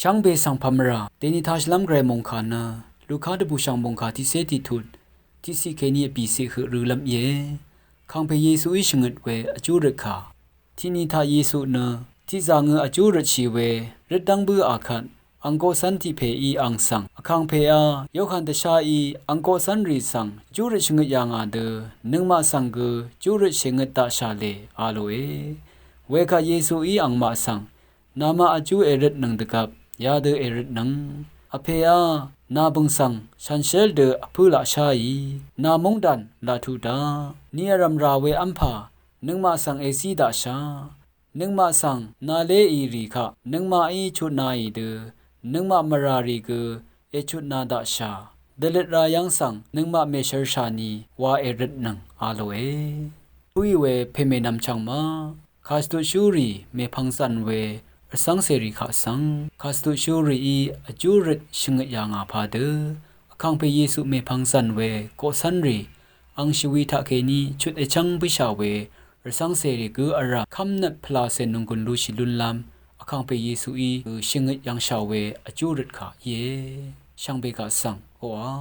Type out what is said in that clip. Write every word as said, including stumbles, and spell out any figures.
Shvngbe svng pàmvrà dèni tashìlv́m gvray mòngkà nø Luka dvbùshv̀ng mòngkà tiqcé tiqtut tiqciq kèní vbìciq høq rø̄lv́m íe. Kàngpè Yesuí shvngøt we vjú røt kà. Tiqni taq Yesu nø tiqzà ngø vjú røtshì we røtdv́ng bǿà kvt ang koqcv́n tiq pèí ang svng, Vkàngpèá, Yohan dvsháí ang koqcv́nrì svng vjú røt shvngøt yà ngà dø nøngmaq svng gø vjú røt shèngøt daqshà lè, a lòe. Wekvt Yesuí angmaq svng, namaq vjú èrøtnøng dvgvp yadø èrøtnøng. Vpèá, nà bø̀ng svng shànshér dø vpǿ laq sháì, nà móngdàn laq tuq daq. Ni vrv̀mrà we v́mpà nøngmaq svng èzí daqshà. Nøngmaq svng nà léì rì kaq nøngmaqí chutnāì dø nøngmaq mvràrì gø èchutnā daqshà. Dvløt rayv́ng svng nøngmaq mèshvrshà ni wa èrøtnøng, a lòe. Tuí we pèmè nvmchv̀ng ma kàshvtutshúrì mèpvng zv̀n we rvcv́ngcèrì kaq svng, kàshvtutshúrìí vjú røt shvngøt yà ngà padø Vkàngpè Yesu mèpvng zv̀n we koqcv́nrì ang shvwi taqkèní chut èchv́ng bǿshà we rvcv́ngcèrì gø vrv̀m kv́mnøt pvlacè nònggùn lushì lúnlv́m Vkàngpè Yesuí gø shvngøt yv̀ngshà we vjú røt kà íe. Shvngbe kaq svng oqà